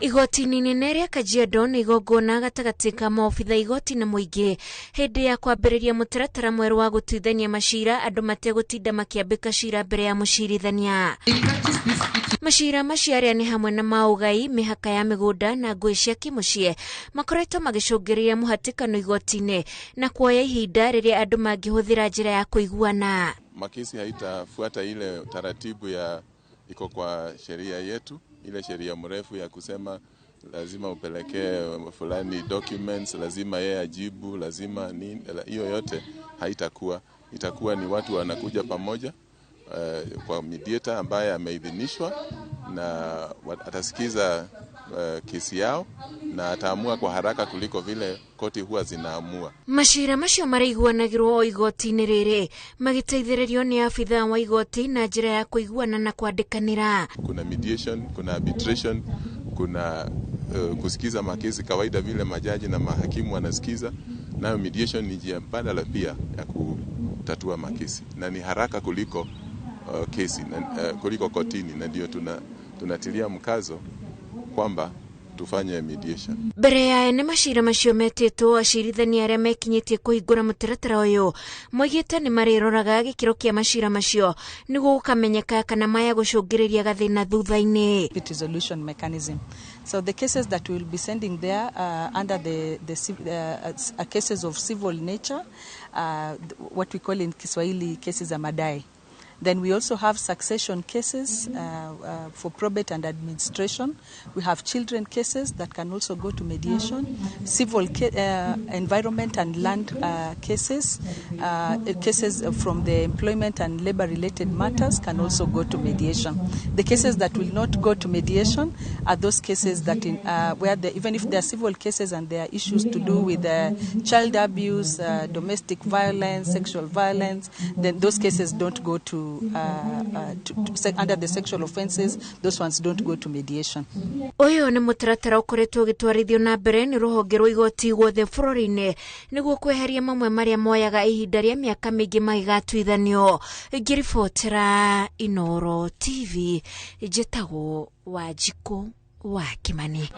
Igoti-inĩ inene rĩa Kajiado nĩ igongona gatagatĩ ka maobitha igoti na mũingĩ hĩndĩ ya kwambĩrĩria mũtaratara mwerũ wa gũtuithania macira andũ mategũtinda makĩambĩka cira mbere ya mũcirithania. Macira macio arĩa nĩ hamwe na ma ũgai, mĩhaka ya mĩgũnda na ngũĩ cia kĩmũciĩ makoretwo magĩcũngĩrĩria mũhatĩkano igoti-inĩ na kuoya ihinda rĩrĩa andũ mangĩhũthĩra njĩra ya kũiguana. Makesi haitafuata ile taratibu ya iko kwa sheria yetu, ile sheria mrefu ya kusema lazima upelekee fulani documents, lazima yeye ajibu, lazima nini. Hiyo yote haitakuwa. Itakuwa ni watu wanakuja pamoja kwa mediator ambaye ameidhinishwa na atasikiza kesi yao na ataamua kwa haraka kuliko vile koti huwa zinaamua. Macira macio maraiguanagĩrwo o igoti-inĩ rĩrĩ magĩteithĩrĩrio nĩ abithaa wa igoti na njĩra ya kũiguana na kwandĩkanĩra. Kuna mediation, kuna arbitration, kuna kusikiza makesi kawaida vile majaji na mahakimu wanasikiza. Nayo mediation ni njia mbadala pia ya kutatua makesi na ni haraka kuliko kesi na, kuliko kotini, na ndio tunatilia mkazo kwamba tufanye mediation. Mbere ya ene macira macio metĩtwo, acirithania arĩa mekinyĩtie kũhingũra mũtaratara ũyũ moigĩte nĩ marĩroraga gĩkĩro kĩa macira macio nĩguo gũkamenyeka kana maya gũcũngĩrĩria gathĩna thutha-inĩ. Resolution mechanism. So the cases that we will be sending there under the cases of civil nature, what we call in Kiswahili cases za madai. Then we also have succession cases for probate and administration. We have children cases that can also go to mediation, civil environment and land cases, cases from the employment and labor related matters can also go to mediation. The cases that will not go to mediation are those cases that where even if they are civil cases and there are issues to do with child abuse, domestic violence, sexual violence, then those cases don't go to under the sexual offences, those ones don't go to mediation. Ũyũ nĩ mũtaratara ũkoretwo ũgĩtwarithio na mbere nĩ rũhonge rwa igoti guothe bũrũri-inĩ nĩguo kweheria mamwe marĩa moyaga ihinda rĩa mĩaka mĩingĩ magĩgatuithanio. Ngĩribotera Inooro TV, njĩtagwo Wanjikũ wa Kimani.